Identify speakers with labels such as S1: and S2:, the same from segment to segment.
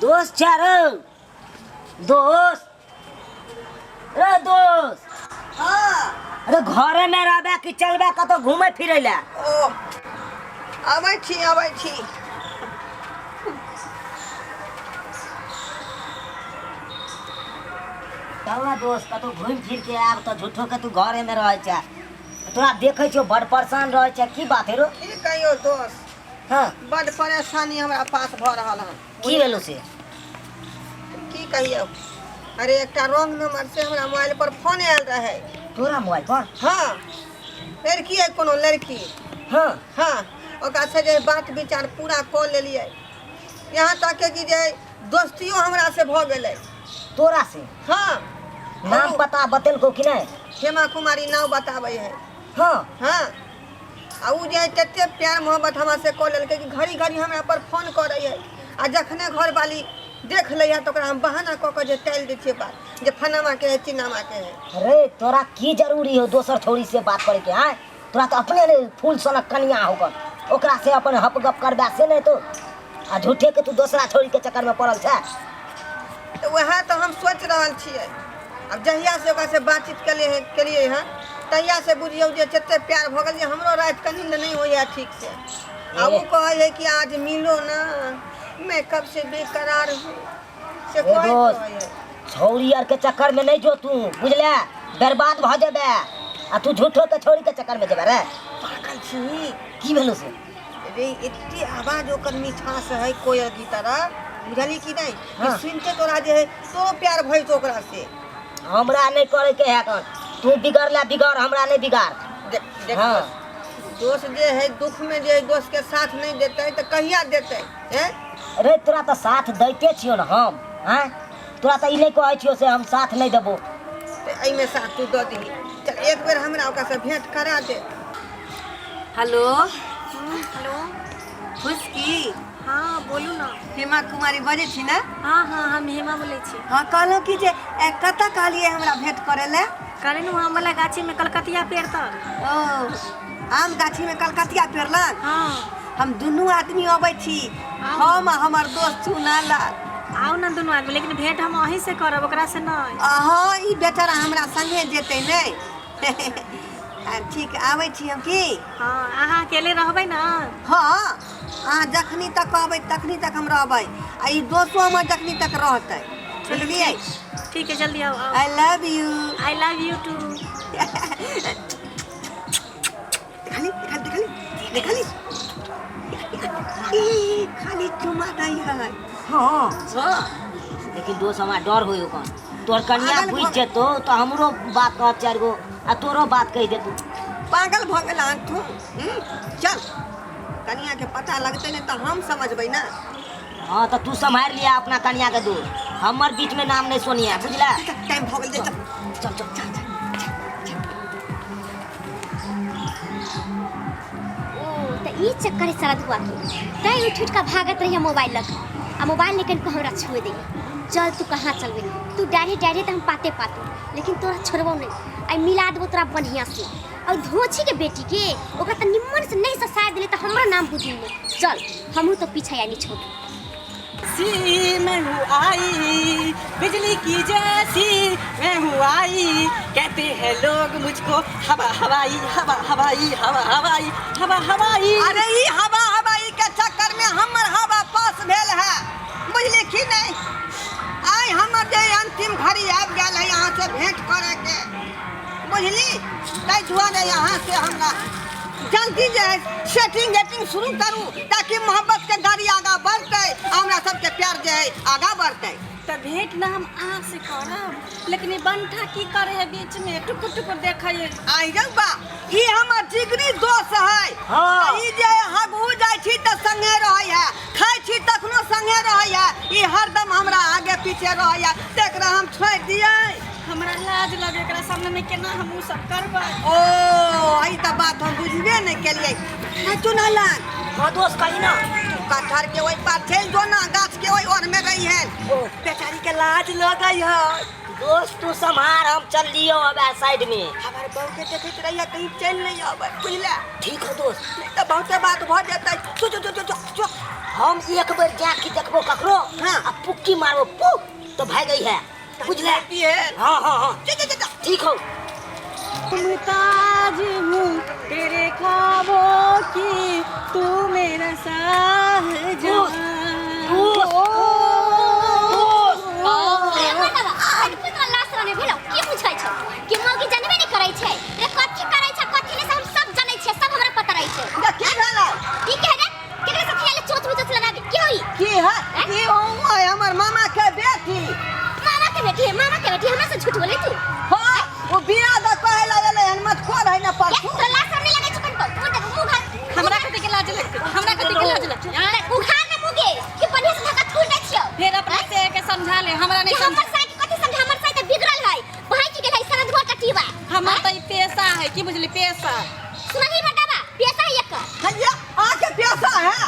S1: दोस्त चारो दोस्त रे दोस्त।
S2: हाँ।
S1: अरे घरे में रहबे कि चलबे कतौ घूमे फिरे ला?
S2: ओ आबै छी, आबै छी।
S1: चल ना दोस्त, कतौ घूमि फिर के आब, तऽ झूठो के तू घरे में रहै छै। तोरा देखै छियौ बड़ परेशान रहै छै, की बात है रो?
S2: की कहियौ दोस्त?
S1: हाँ।
S2: बड परेशानी हमरा पास भऽ रहल हन।
S1: की भेलो से?
S2: की कहियौ, अरे एकटा रॉन्ग नंबर से हमरा मोबाइल पर फोन आयल रहे।
S1: तोरा मोबाइल पर?
S2: हाँ, लड़की है, कोनो लड़की।
S1: हाँ।
S2: हाँ, ओकरा से जे बात विचार पूरा कऽ लेलियै, यहाँ तक कि जे दोस्तियो हमरा से भऽ गेलै।
S1: तोरा से?
S2: हाँ।
S1: नाम पता बतेलको कि नहि?
S2: हेमा कुमारी नाम बताबै है।
S1: हाँ।
S2: हाँ, आ उ जे है तते प्यार मोहब्बत हमरा से कऽ लेलकै कि घड़ी घड़ी हमरा पर फोन करै है, आ जखने घरवाली देख लै है तऽ ओकरा हम बहाना कऽ कऽ जे टालि दै छियै बात, जे फलामा के है चिन्नामा के है।
S1: अरे तोरा की जरूरी हो दोसर छोरी से बात करे के? आय तोरा तो अपने ने फूल सनक कनिया होकर ओकरा से अपन हप गप करबा से नहीं तो, आ झूठे के तू दोसरा छोरी के चक्कर में पड़ल छै।
S2: तऽ वएह तऽ हम सोचि रहल छियै। आब जहिया से ओकरा से बातचीत केलियै केलियै हँ तहिया से बुझियौ जे जते प्यार भऽ गेल जे हमरो राति के नींद नहीं होइए ठीक से। आ ओ कहै है कि आज मिलो ना, मैं कब से बेकरार हूँ, से
S1: ए
S2: कहैत
S1: दोस्त,
S2: रहै है।
S1: छौरी आर के चक्कर में नहीं जो तू, बुझले? बर्बाद भऽ जेबे। आ तू झूठो के छौरी के चक्कर में जेबे रे।
S2: पागल छी।
S1: की भेलो से?
S2: रे एते आवाज ओकर मिठास है कोयल की तरह, बुझली कि नहीं? कि
S1: हाँ।
S2: सुनते तोरा जे है तो प्यार भइल ओकरा से।
S1: हमरा नहीं करे के है कन, तू बिगड़ ले बिगड़, हमरा नहीं बिगाड़।
S2: देख, देख।
S1: हाँ।
S2: दोस्त जे है दुख में जे है दोस्त के साथ नहीं देते तो कहिया देते हैं?
S1: अरे तोरा तो साथ दैते छियो ना हम, हैं? तोरा तो ई नहीं कहै छियो से हम साथ नहीं देबो।
S2: तो एहिमे साथ तू दऽ दही। चल एक बेर हमरा ओकरा से भेंट करा दे।
S3: हेलो।
S4: हेलो।
S3: खुशकी?
S4: हाँ बोलू ना।
S3: हेमा कुमारी बजै छी ना?
S4: हाँ हाँ, हम हेमा बोलै छी।
S3: हाँ, कहलहुँ कि जे कतऽ कहलियै हमरा भेंट करै लए?
S4: कहलियै आम वाला गाछी में कलकतिया पेड़ तर।
S3: ओ आम गाछी में कलकतिया पेड़ लग?
S4: हाँ।
S3: हम दुनू आदमी अबै छी, हम आ हमर दोस्त चुनालाल।
S4: आउ ना दुनू आदमी, लेकिन भेंट हम अहीं से करब, ओकरा से नहीं।
S3: हाँ, ई बेचारा हमरा संगे जेतै नहीं। ठीक, आबै छी हम की?
S4: हाँ, अहाँ अकेले रहबै ना?
S3: हाँ, अहाँ जखनी तक कहबै तखनी तक हम रहबै, आ ई दोस्तो हमर जखनी तक रहतै। बुझलियै?
S4: ठीक है, जल्दी आओ, आओ।
S3: I love you.
S4: I love you too.
S3: देखली देखली देखली देखली, ई खाली चुमा दै है।
S1: हाँ।
S3: हाँ।
S1: लेकिन दोस्त हमरा डर होय ओकर, तोर कनिया
S3: पागल
S1: बुझि
S3: भऽ-
S1: जेतौ तऽ हमरो बात कहत चारि गो, आ तोरो बात कहि देतौ।
S2: पागल भऽ गेल हन तू? चल, कनिया के पता लगतै नहि तऽ हम समझबै ना।
S1: हाँ तऽ तू सम्हारि लिया अपना कनिया के दूर, हमर बीच में नाम नहीं सुनिया, बुझला?
S2: टाइम भऽ गेल, चल
S1: चल चल चल चल।
S5: ओ तऽ ई चक्कर है शरद हुआ के, तैं उठि उठि कऽ भागत रहिए मोबाइल लऽ कऽ, आ मोबाइल निकलि कऽ हमरा छुए दैए। चल तू कहाँ चलबै, तू डारे डारे तऽ हम पाते पाते, लेकिन तोरा छोड़बौ नहि, आइ मिला देबौ तोरा बढ़िआँ से। और धोछी के बेटी के ओकरा तऽ निम्मन से नहीं ससाय देले तऽ हमरो नाम बुझी नहि। चल हमहूँ तो पीछा यानी छोड़।
S6: सी मैं हूँ आई बिजली की जैसी मैं हूँ आई, कहते हैं लोग मुझको हवा हवाई हवा हवाई हवा हवाई हवा हवाई।
S2: अरे ई हवा हवाई के चक्कर में हमर हवा पास भेल है, बुझली कि नहीं? आइ हमर जे अंतिम घड़ी आबि गेल है यहाँ से भेंट करे के, बुझली? ताहि दुआरे यहाँ से हमरा जल्दी जे है सेटिंग वेटिंग शुरू करू, ताकि मोहब्बत के गाड़ी आगा बढ़तै, हमरा सबके प्यार जे है आगा बढ़तै।
S6: तऽ भेंट ना हम अहाँ से करब, लेकिन ई बंठा की करे है बीच में टुकुर टुकुर देखै है।
S2: आई रौ बा, ई हमर जिगरी दोस्त है।
S1: हाँ।
S2: ई जे हगू जाइ छी तऽ संगे रहै है, खाइ छी तखनो संगे रहै है, ई हरदम हमरा आगे पीछे रहै है, तकरा हम छोड़ि दियै?
S6: हमरा लाज लगे एकरा सामने में, केना हम उ सब करबै?
S2: ओ ई तऽ बात हम बुझबे नहि केलियै। नहि चुनलन।
S1: हाँ दोस्त कही ना।
S2: तू कटहर के ओहि पार चलि जो ना, गाछ के ओहि ओर में रही है।
S1: ओ।
S2: बेचारी के
S6: लाज लगै है।
S1: दोस्त तू सम्हार, हम चल लियो अब साइड में।
S2: हमर बहू के देखैत रहिए, कहीं चलि नहीं आबै, बुझले?
S1: ठीक हो दोस्त।
S2: नहीं तऽ बहुते बात भऽ जेतै। जो जो जो जो जो जो।
S1: हम एक बेर जाके देखबो ककरो।
S2: हाँ।
S1: आ पुक्की मारबो पु तो भाग गई है, बुझले?
S2: की है?
S1: हाँ हाँ हाँ।
S2: जो जो जो जो।
S1: ठीक हो।
S6: मुमताज हूँ तेरे ख्वाबों की, तू मेरा शाहजहां।
S5: अरे मर्दबा, कनिको तोरा लाज शरम नहि भेलौ? की बुझै छौ कि मौगी जनबे नहि करै छै रे? कथी करै छै कथी नहि से हम सब जनै छियै, सब हमरा पता रहै छै।
S2: जा, की भेलै?
S5: ई के है रे? केकरा साथे आयल चोच मुचोच लगाबे के होई?
S2: की है की? हूँ हमर मामा के बेटी।
S5: मामा के बेटी है, मामा के बेटी हमरा से झूठ बोले तू?
S2: हाँ, वो बिना दऽ कहै लगलै हन मत खोल है ना
S5: ए,
S2: परसू।
S5: तोरा लाज शरम नहि लगै छौ कनिको? मुँह देख, मुँह घार।
S6: हमरा कथी के लाज लगतै? हमरा कथी के लाज लगतै? आँय?
S5: उघार ना मुँह गे, कि बढ़िया से धक्का थूर दै छियौ।
S6: फिर अपने से के समझा ले, हमरा
S5: कि
S6: नहीं
S5: हमर
S6: समझ।
S5: साइ के कथी समझ? हमर साइ तऽ बिगड़ल है, भागि गेल है सरधुआ कटीवा।
S6: हमर तऽ ई पेशा है, की बुझली, पेशा।
S5: सुनही मर्दबा, पेशा है एकर।
S2: हइया अहाँके प्यासा है?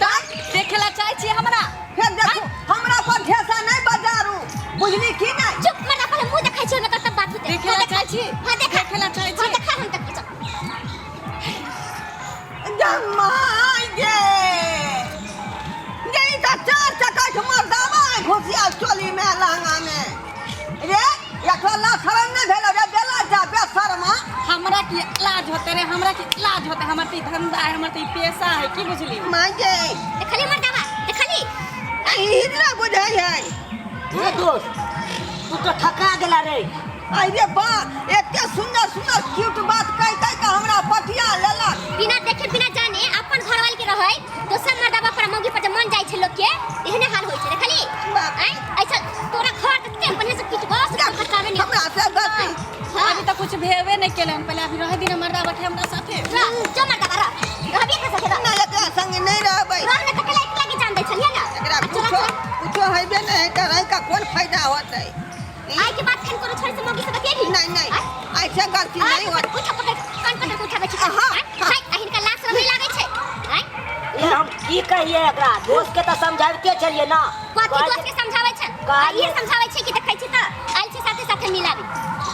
S6: तऽ देखेला चाहै छी हमरा?
S2: फेर देखू, हमरा पर ढेसा नहि बजारू, बुझली की नहि?
S5: चुप मर्दा, पहिले मुँह देखै छियौ ने तब बात होतै।
S6: देखेला
S5: हाँ, देखा।
S6: चाहै छी?
S5: हाँ देखा।
S6: देखेला चाहै
S5: हाँ
S6: छी?
S5: देखा, हम देखै चल।
S2: जमाइ गे गे, ई तऽ चार चक्का के मर्दाबा है घुसिया चोली में लहंगा में रे। एकरा लाज शरम नहि भेल रे? बेला जा बेशर्मा।
S6: हमरा की लाज होते रे? हमरा की लाज होते? हमर तऽ ई धंधा है, हमर तऽ ई पेशा है, की बुझली?
S2: माय गे।
S5: देखली मर्दबा, देखली?
S2: ई हिजड़ा बुझै है।
S1: रे दोस्त, तू तो थका गेला रे।
S2: अरे बा, एते सुंदर सुंदर क्यूट बात कहि कहि के हमरा पटिया लेलक।
S5: बिना देखे बिना जाने अपन घरवाली के रहै दोसर मर्दबा पर मौगी पर जे मन जाइ छै लोक के, एहने हाल होइ छै, देखली?
S2: बाप।
S5: आँय, ऐसा तोरा घर तते बढ़िया से पिटबो से तोरा खटाबे नहीं।
S2: हमरा से गलती।
S5: हाँ।
S6: अभी तऽ कुछ भेबे नहीं केले हन, पहले अभी रहे दिन मर्दा बैठे हमरा साथे।
S5: रह जो मर्दबा, रह, रहबी एकरा साथे, रह।
S2: नहि, एकरा संगे नहि रहबै।
S5: रह ने, तकला एकला के जान दै छलियै ना।
S2: एकरा
S5: आ चोरा
S2: कुछो
S5: चोरा
S2: कुछो हेबे नहि है तऽ रहि कऽ कोन फायदा होतै?
S5: आइ के बाद खन कोनो छोरी से मौगी से बतियेबी?
S2: नहि नहि।
S5: आँय?
S2: ऐसे गलती
S5: आइ
S2: नहि होत।
S5: उठा, पकड़ कान पकड़ के उठाबै छी।
S2: हाँ,
S5: आँय?
S2: हाँ।
S5: हाय, आ हिनका लाज शरम नहि लागै छै? आँय?
S1: ए, हम की कहिए एकरा? दोस्त के तऽ समझाबिते छलियै ना।
S5: कथी दोस्त के समझाबै छै? आ ई समझाबै छै कि देखै छी तऽ आयल छी साथे साथे मिलाबी।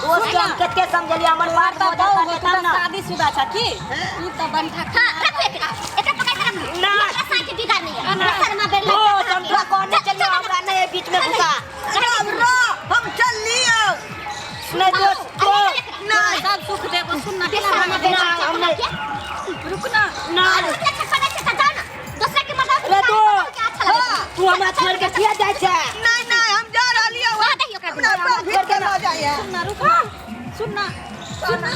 S1: दोस्त के हम कते समझलियै, हमर बात
S6: तऽ
S1: मदद
S6: बहू
S1: करतै
S6: हो, तू
S1: तब
S6: तऽ
S1: ना।
S6: शादीशुदा छ की? तू तऽ बंठा।
S5: हाँ, रखू एकरा, एकरा पकड़ के रखू।
S1: ना।
S5: एकरा साथ बिगाड़ नहीं है शर्मा बेर।
S1: दोस्त, हम तोरा कहने चलियो, हमरा नहीं बीच में घुसा।
S2: राम राम, हम चललियौ।
S1: नहीं दोस्त, दोस्त
S2: नहि।
S6: सब सुख देबो, सुन ना।
S5: शर्मा बेर।
S1: ना, हम नहीं।
S6: रुक ना।
S1: ना।
S5: दोसरा के मर्दा
S1: रे दोस्त,
S5: के अच्छा लगै छै।
S1: तू हमरा छोड़ के किया जाइ छै?
S2: नहि नहि, हम जा रहलियौ।
S5: कह दही ओकरा।
S2: हमरा पर भीड़ के लऽ जाइए।
S6: सुन ना, रुक ना, सुन ना, सुन ना।